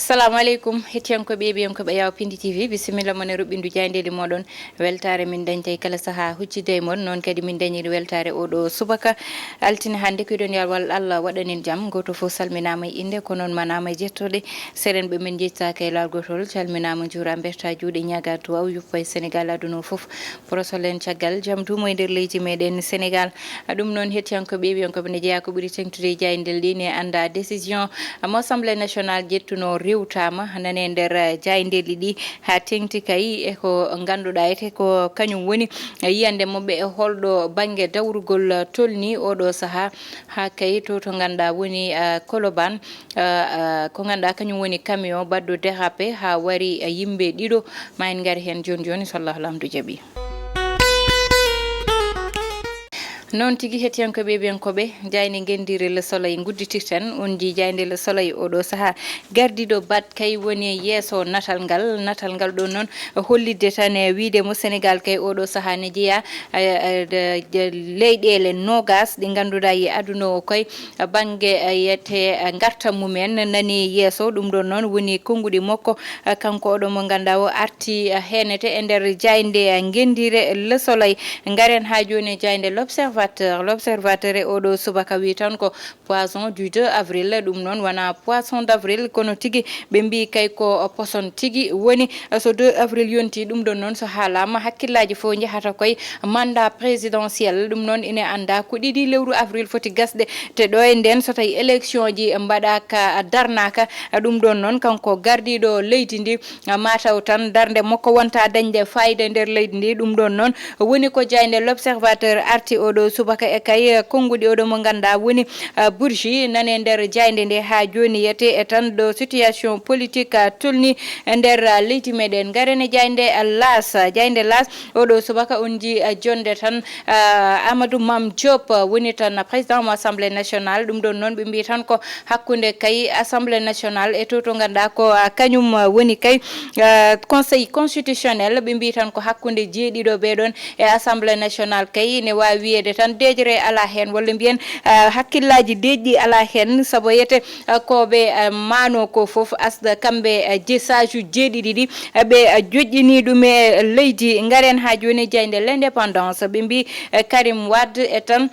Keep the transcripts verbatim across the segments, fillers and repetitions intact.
Assalamu aleykum, hettiyankoɓe e ɓiyankoɓe Yaw Pindi T V, bisimilla mon e ruɓɓindu jaayndeeli mooɗon. Weltaare min dañta e kala sahaa huccide e mon, noon kadi min dañiri weltaare oɗo subaka. Altine hannde, ko iɗon yalwal Allah waɗanen jam. Gooto fof salminaama e innde, ko noon manaama e jettooɗe. Serenɓe men njettaaka e laawol gootol, calminaama, njuuraama, mbertaa juuɗe, ñaagaa duwaaw, yuppa e Senegaal, aduna o fof. Porosolen caggal jam duumo e nder leydi meɗen Senegaal. Ɗum noon, hettiyankoɓe, ɓiyankoɓe, ne jeyaa ko ɓuri teŋtude e jaayndeeli ɗi, ne annda décision mo Assemblée nationale ƴettuno rewtaama nane nder, eh, jaayndeeli ɗi haa teŋti kay e ko ngannduɗaa ete ko kañum woni, eh, yiyande moɓɓe e holɗo bannge dawrugol tolni oɗo sahaa, haa kay to, to ngannduɗaa woni, eh, Koloban, eh, eh, ko ngannduɗaa kañum woni camion baɗɗo dérapé haa wari, eh, yimɓe ɗiɗo. Ma en ngari heen jooni jooni, so Allah Laamɗo jaɓi. Noon tigi, hettiyankoɓe, ɓiyankoɓe, jaaynde ngenndire Le Soleil ngudditirten. On njii jaaynde Le Soleil oɗo sahaa gardiiɗo baat kay woni yeeso natal ngal. Natal ngal ɗo noon hollitde tan e wiyde mo Senegaal kay oɗo sahaa ne jeyaa, eh, eh, de, de, leyɗeele noogas ɗe ngannduɗaa e aduna o koy bannge, eh, yiyetee, eh, ngartam mumen nani yeeso. Ɗum ɗon noon woni konnguɗi makko, eh, kanko oɗo mo ngannduɗaa o arti, eh, heenete e nder jaaynde, eh, ngenndire Le Soleil. Ngaren haa jooni e jaaynde L'Observateur. L'Observateur e oɗo subaka wi tan ko poisson du deux avril. Ɗum noon wonaa poisson d'avril, kono tigi ɓe mbii kay ko poson tigi woni, eh, so deux avril yonti. Ɗum ɗon noon so haalaama, hakkillaaji fof njahata koye mandat présidentiel. Ɗum noon ine anndaa ko ɗiɗi lewru avril foti gasde, te ɗo e nden so tawi élection ji mbaɗaaka, darnaaka, ɗum ɗon noon kanko gardiiɗo leydi ndi, mataw tan darnde makko wonta dañde fayida e nder leydi ndi. Ɗum ɗon noon woni ko jaaynde L'Observateur arti oɗo subaka e kay konnguɗi oɗo mo ngannduɗaa woni, ah, Bourgi nane nder jaaynde nde haa jooni. Yiyetee e tan ɗo situation politique, ah, tolni e nder, ah, leydi meɗen. Ngaren e jaaynde, ah, L'As. Jaaynde L'As oɗo subaka on njii, ah, jonnde tan, ah, Amadou Mame Diop, ah, woni tan président mo Assemblée nationale. Ɗum ɗon noon ɓe mbii tan ko hakkunde kay Assemblée nationale e to, to ngannduɗaa ko, ah, kañum, ah, woni kay, ah, Conseil constitutionnel. Ɓe mbii tan ko hakkunde jeeɗiɗo ɓee ɗon e Assemblée nationale kay ne waawi wiyeede tan deeƴre alaa heen, walla mbiyen, ah, hakkillaaji deeƴɗi alaa heen, sabu yiyetee, ah, ko ɓe, ah, maano ko fof asda kamɓe, ah, je sage jeeɗiɗi ɗi, ah, ɓe, ah, joƴƴini ɗum e leydi. Ngaren haa jooni e jaaynde L'Indépendance. Ɓe mbii, eh, Karim Wade e tan,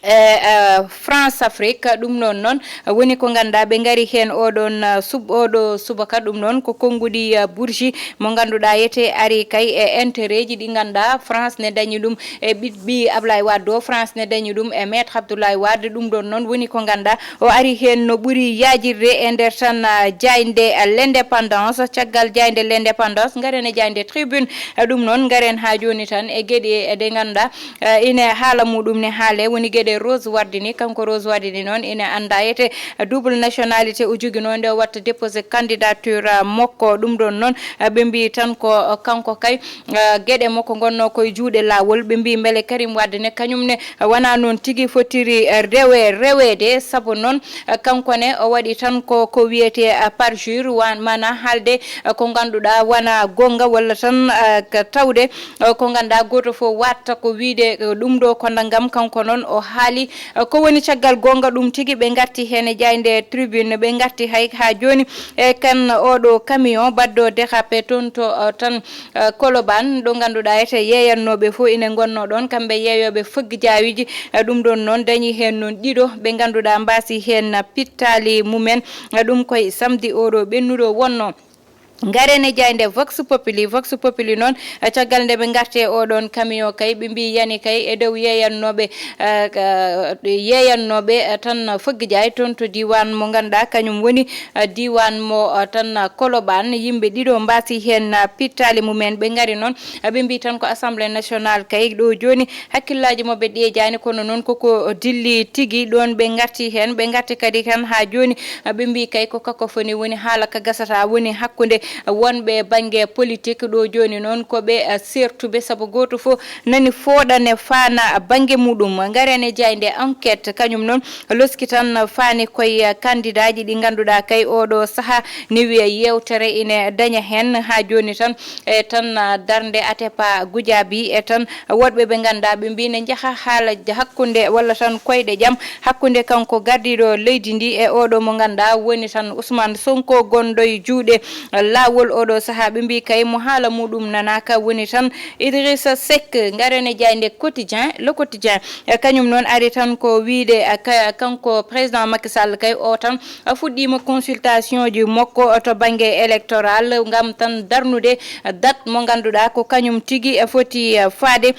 e, eh, France Afrique. Ɗum noon noon woni ko ngannduɗaa ɓe ngari heen oɗon, eh, sub-, oɗo subaka. Ɗum noon ko konnguɗi, eh, Bourgi mo ngannduɗaa yiyetee ari kay e intérêt ji ɗi ngannduɗaa France ne dañi ɗum e ɓiɗɓi Ablaye Wade o, France ne dañi ɗum e Maître Abdoulaye Wade. Ɗum ɗon noon woni ko ngannduɗaa o ari heen no ɓuri yaajirde e nder tan, ah, jaaynde, ah, L'Indépendance. Caggal jaaynde L'Indépendance, ngaren e jaaynde Tribune. Ah, ɗum noon, ngaren haa jooni tan e geɗe ɗe ngannduɗaa, ah, ine haala muɗum ne haale, woni geɗe Rose Wardini. Kanko Rose Wardini noon ine anndaa yiyetee, ah, double nationalité o joginoo nde o watta déposé candidature, ah, makko. Ɗum ɗon noon, ah, ɓe mbii tan ko, ah, kanko kay, ah, geɗe makko ngonnoo koye juuɗe laawol. Ɓe mbii mbele Karim Wade ne kañum ne wonaa noon tigi fotiri, eh, rewe-, reweede, sabu noon, eh, kanko ne o waɗi tan ko, ko wiyetee, eh, parjure, wa-, maanaa haalde, eh, ko ngannduɗaa wonaa goonga, walla tan, eh, ka tawde, eh, ko ngannduɗaa gooto fof watta ko wiyde, eh, ɗum ɗo ko nanngam. Kanko noon o haali, eh, ko woni caggal goonga ɗum tigi. Ɓe ngarti heen e jaaynde Tribune, ɓe ngarti hay haa jooni e kan oɗo camion baɗɗo dérapé toon to, eh, tan eh, Koloban, ɗo ngannduɗaa ete yeeyannooɓe fof ine ngonnoo ɗoon, kamɓe yeeyooɓe fëgg jaawiiji. Eh, ɗum ɗoon noon dañii heen noon ɗiɗo ɓe ngannduɗaa mbaasii heen pittaali mumen. Eh, ɗum koye samedi oɗo ɓennuɗo wonnoo. Ngaren e jaaynde Vox Populi. Vox Populi noon, eh, caggal nde ɓe ngarti e oɗoon camion kay, ɓe mbii yani kay e dow yeeyannooɓe, eh, ka-, yeeyannooɓe, eh, tan fëgg jaay toon to diiwaan mo ngannduɗaa kañum woni eh, diiwaan mo, eh, tan, eh, Koloban. Yimɓe ɗiɗo mbaasii heen, eh, pittaali mumen. Ɓe ngari noon, eh, ɓe mbii tan ko Assemblée nationale kay ɗo jooni hakkillaaji maɓɓe ƴeejaani, kono noon koko dilli tigi ɗoon ɓe ngarti heen. Ɓe ngarti kadi tan haa jooni, eh, ɓe mbii kay ko cacophonie woni haala ka gasata woni hakkunde, Wonɓe bannge politik ɗo jooni noon ko ɓe, eh, sertuɓe, sabu gooto fof nani fooɗane faana bannge muɗum. Ngaren e jaaynde Enquête, kañum noon loski tan faani koye, eh, kandidaaji ɗi ngannduɗaa kay oɗo sahaa ne wiya yeewtere ine daña heen. Haa jooni tan, e tan, ah, darnde Atepa Gujaabi e tan woɗɓe ɓe ngannduɗaa ɓe mbii ne njaha haala hakkunde walla tan koyɗe jam hakkunde kanko gardiiɗo leydi ndi e oɗo mo ngannduɗaa woni tan Ousmane Sonko gonɗo e juuɗe laawol oɗo sahaa. Ɓe mbii kay mo haala muɗum nanaaka woni tan Idrissa Seck. Ngaren e jaaynde Quotidien, Le Quotidien, e kañum noon ari tan ko wiyde, e ka-, kanko président Macky Sall kay o tan a fuɗɗiima consultation ji makko to bannge électoral ngam tan darnude date mo ngannduɗaa ko kañum tigi foti faade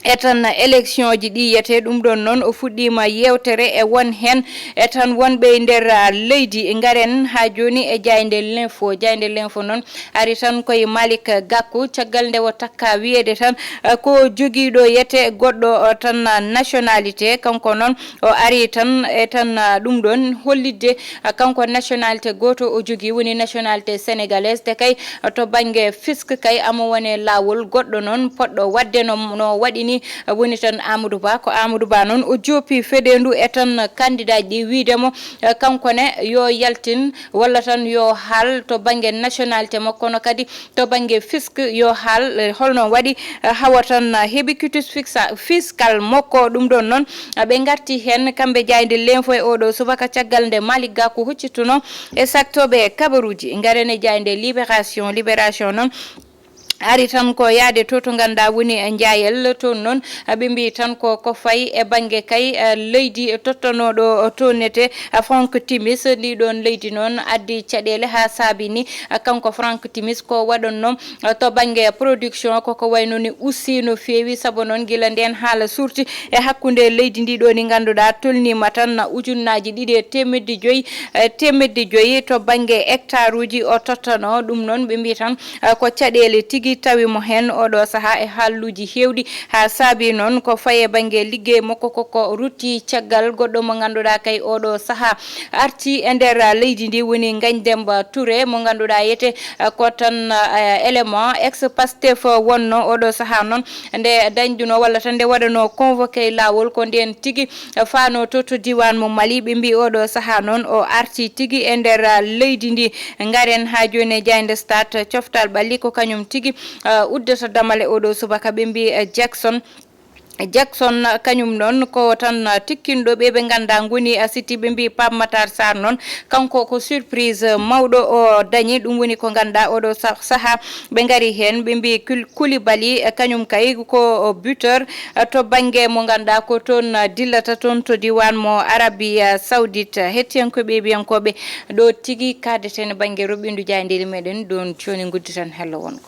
e tan élection ji ɗi yiyetee. Ɗum ɗoon noon o fuɗɗiima yeewtere e won heen e tan wonɓe e nder, ah, leydi. Ngaren haa jooni e jaaynde L'Info. Jaaynde L'Info noon ari tan koye Malick Gakou, caggal nde o takka wiyeede tan, ah, ko jogiiɗo yiyetee goɗɗo, ah, tan, ah, nationalité. Kanko noon o ari tan e tan, ah, ɗum ɗoon hollitde, ah, kanko nationalité gooto o jogii, woni nationalité sénégalaise. Te kay, ah, to bannge fisc kay amo wone laawol goɗɗo noon poɗɗo waɗde no, no waɗi ni, ah, woni tan Amadou Ba. Ko Amadou Ba noon o joopi fedeendu e tan candidat ji ɗi, wiide mo, ah, kanko ne yo yaltin walla tan yo haal to bannge nationalité makko, kono kadi to bannge fisc yo haal, eh, holno waɗi, eh, hawa tan, eh, heɓi quitus fixa-, fiscal makko. Ɗum ɗoon noon, eh, ɓe ngarti heen kamɓe jaaynde L'Info e oɗo subaka caggal nde Malick Gakou huccituno e saktooɓe kabaruuji. Ngaren e jaaynde Libération. Libération noon ari tan ko yahde to, to ngannduɗaa woni e Njaayel. Toon noon, ɓe mbii tan ko, ko fayi e bannge kay, eh, leydi tottanooɗo toon nete, eh, Franck Timis. Ndi ɗoon leydi noon addi caɗeele haa saabi ni, eh, kanko Franck Timis ko waɗannoo, eh, to bannge production ko ko wayi no ni usti no feewi. Sabu noon gila ndeen haala suurti e hakkunde leydi ndi ɗo ndi ngannduɗaa tolniima tan ujunnaaji ɗiɗi e teemedde joyi, eh, teemedde joyi to bannge hectare uji o tottanoo. Ɗum noon ɓe mbii tan, eh, ko caɗeele tigi tawi mo heen oɗo sahaa e haalluuji heewɗi, haa saabi noon ko faye bannge liggey makko koko rutti caggal goɗɗo mo ngannduɗaa kay oɗo sahaa arti e nder leydi ndi woni Ngagne Demba Touré mo ngannduɗaa yiyetee, eh, ko tan, eh, élément ex Pastef wonnoo oɗo sahaa noon nde dañduno walla tan nde waɗanoo convoqué laawol ko ndeen tigi faano to, to diiwaan mo Mali. Ɓe mbii oɗo sahaa noon o arti tigi e nder, ah, leydi ndi. Ngaren haa jooni e jaaynde Stade, coftal ɓalli ko kañum tigi, ah, uddata damal e oɗo subaka. Ɓe mbii, ah, Jackson, Jackson, ah, kañum noon ko tan, ah, tikkinɗo ɓe ɓe ngannduɗaa ngoni, ah, City. Ɓe mbii Pape Matar Sarr noon kanko ko surprise mawɗo o dañi. Ɗum woni ko ngannduɗaa oɗo sa-, sahaa ɓe ngari heen, ɓe mbii Kul-, Koulibaly, eh, kañum kay ko buteur, eh, to bannge mo ngannduɗaa ko toon, eh, dillata toon to diiwaan mo Arabie, eh, Saoudite. Hettiyankooɓe, ɓiyankooɓe, ɗo tigi kaadeten e bannge roɓɓindu jaayndeeli meɗen, ɗoon jooni ngudditan hello wongo.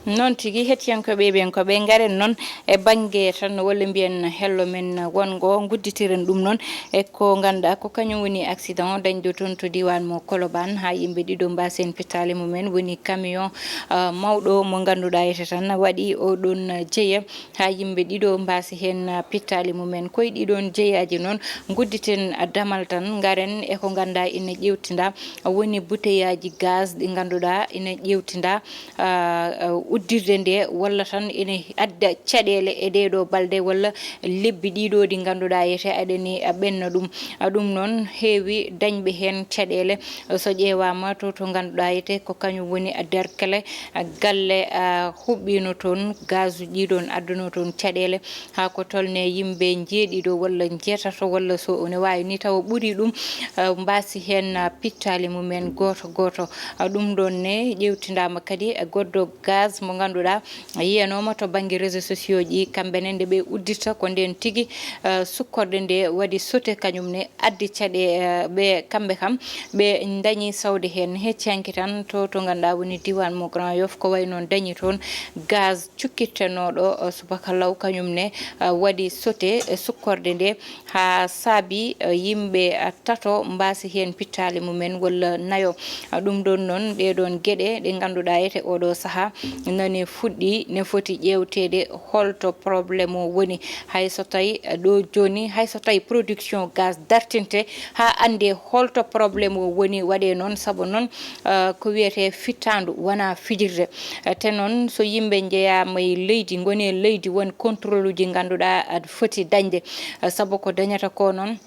Noon tigi, hettiyankooɓe, ɓiyankooɓe, ngaren noon e bannge tan, walla mbiyen hello men wongo, ngudditiren ɗum noon e ko ngannduɗaa ko kañum woni accident dañɗo toon to diiwaan mo Colobane, haa yimɓe ɗiɗo mbaasi heen pittaali mumen, woni camion, ah, mawɗo mo ngannduɗaa yiyetee tan waɗi oɗon jeya, haa yimɓe ɗiɗo mbaasi heen, ah, pittaali mumen. Koye ɗiɗoon jeyaaji noon, ngudditen, ah, damal tan, ngaren e ko ngannduɗaa ina ƴeewtindaa, woni buteyaaji gaz ɗi ngannduɗaa ina ƴeewtindaa, ah, ah, uddirde nde, walla tan ene adda caɗeele e ɗee ɗoo balɗe walla lebbi ɗiɗo ɗi ngannduɗaa yiyetee aɗani ɓenna ɗum. Ah, ɗum noon heewi dañɓe heen caɗeele. So ƴeewaama to, to ngannduɗaa yiyetee ko kañum woni Derklé, ah, galle, ah, huɓɓiino toon gaz uji ɗoon, adduno toon caɗeele. Haa ko tolnee yimɓe njeeɗiɗo walla njeetato walla so ene waawi ni tawa ɓuri ɗum, ah, mbaasi heen, ah, pittaali mumen gooto gooto. Ah, ɗum ɗoon ne ƴeewtindaama kadi, ah, goɗɗo gaz mo ngannduɗaa yiyanooma to bannge réseaux sociaux ji, kamɓe ne nde ɓe uddirta ko ndeen tigi, ah, sukkorɗe nde waɗi sote kañum ne addi caɗe, ah, ɓe kamɓe kam ɓe dañi sawde heen. Hecci hanki tan to, to ngannduɗaa woni diiwaan mo Grand Yoff ko wayi noon dañi toon gaz cukkittenooɗo, ah, subaka law kañum ne, ah, waɗi sote, eh, sukkorɗe nde haa saabi, eh, yimɓe, ah, tato mbaasi heen pittaali mumen walla nayo. Ah, ɗum ɗoon noon, ɗee ɗoon geɗe ɗe ngannduɗaa yiyetee oɗo sahaa nane fuɗɗi, ne foti ƴeewteede holto problème o woni. Hay so tawi, eh, ɗo jooni, hay so tawi production gaz dartinte haa annde holto problème o woni, waɗee noon, sabu noon, eh, ko wiyetee fittaandu wonaa fijirde. Eh, te noon, so yimɓe njeyaama e leydi, ngoni e leydi, won contrôle uji ngannduɗaa aɗa foti dañde. Eh, sabu ko dañata ko noon,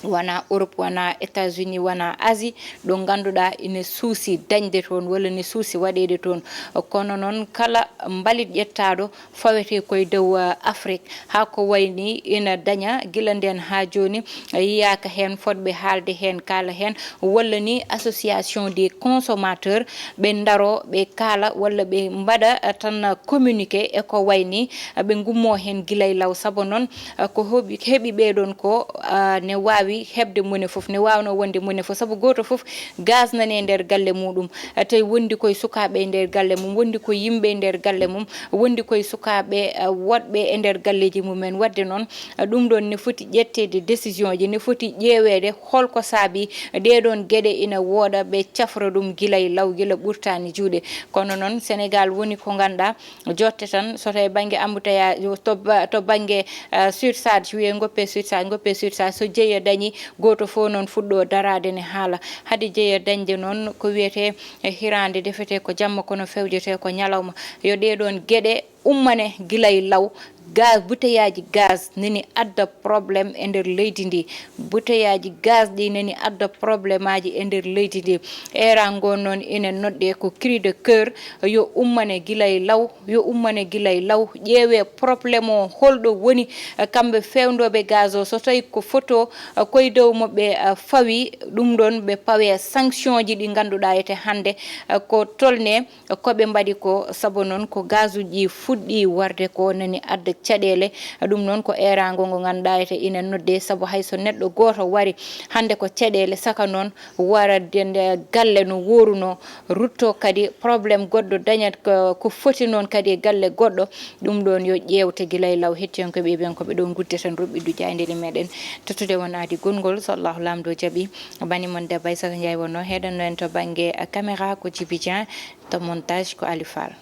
wonaa Europe, wonaa États-Unis, wonaa Asie, ɗo ngannduɗaa ina suusi dañde toon walla ne suusi waɗeede toon. Kono noon, kala mbalit ƴettaaɗo fawetee koye dow, eh, Afrique. Haa ko wayi ni ina daña gila ndeen haa jooni, eh, yiyaaka heen fotɓe haalde heen, kaala heen, walla ni association des consommateurs, ɓe ndaro, ɓe kaala, walla ɓe mbaɗa, eh, tan communiqué e ko wayi ni, eh, ɓe ngummoo heen gila e law. Sabu noon, eh, ko hoɓi-, heɓi ɓee ɗoon ko, eh, ne waawi heɓde mone fof, ne waawnoo wonde mone fof, sabu gooto fof gaz nani e nder galle muɗum, eh, tawi wondi koye sukaaɓe e nder galle mum, wondi koye yimɓe e nder galle mum, wondi koye sukaaɓe, eh, woɗɓe e nder galleeji mumen. Waɗde noon, eh, ɗum ɗoon ne foti ƴetteede décision ji, ne foti ƴeeweede holko saabii ɗee ɗoon geɗe ina wooɗa, ɓe cafra ɗum gila e law, gila ɓurtaani juuɗe. Kono noon, Sénégal woni ko ngannduɗaa, jotte tan, so tawi bannge embouteillage, to ba-, to bannge, eh, surcharge, wiyee ngoppe surcharge, ngoppe surcharge, so jeeya dañi, gooto fof noon fuɗɗo daraade ne haala. Hade jeeya dañde noon, ko wiyetee, eh, hiraande defetee ko jamma, kono fewjetee ko ñalawma. Yo ɗee ɗoon geɗe ummane gila e law. Gaz, buteyaaji gaz nani adda problème e nder leydi ndi. Buteyaaji gaz ɗi nani adda problémeaji e nder leydi ndi. Eeraango noon ina noddee ko cri de cœur, yo ummane gila e law, yo ummane gila e law, ƴeewee problème o holɗo woni, eh, kamɓe feewndooɓe gaz o, so tawi ko photo, eh, koye dow mo ɓe, eh, fawi, ɗum ɗoon ɓe pawee sanction ji ɗi ngannduɗaa ete hannde, eh, ko tolnee ko ɓe mbaɗi ko, sabu noon ko gazuji ɗi fuɗɗi warde ko nani adda caɗeele. Ɗum noon ko eeraango ngo ngannduɗaa ete ina noddee, sabu hay so neɗɗo gooto wari hannde ko caɗeele, saka noon wara de nde galle no woorunoo, rutto kadi problème goɗɗo dañat ko, ko foti noon kadi e galle goɗɗo. Ɗum ɗoon yo ƴeewte gila e law. Hettiyankooɓe ɓen ko ɓe ɗo ngudde tan ruɓɓiɗu jaayndeeli meɗen. Tottude won aadi gonngol, so Allahu Laamɗo jaɓi. Bani mon debbo Aissata Ndiaye wonno heɗanno en to bannge caméra ko Djiby Dieng, to montage ko Ali Fall.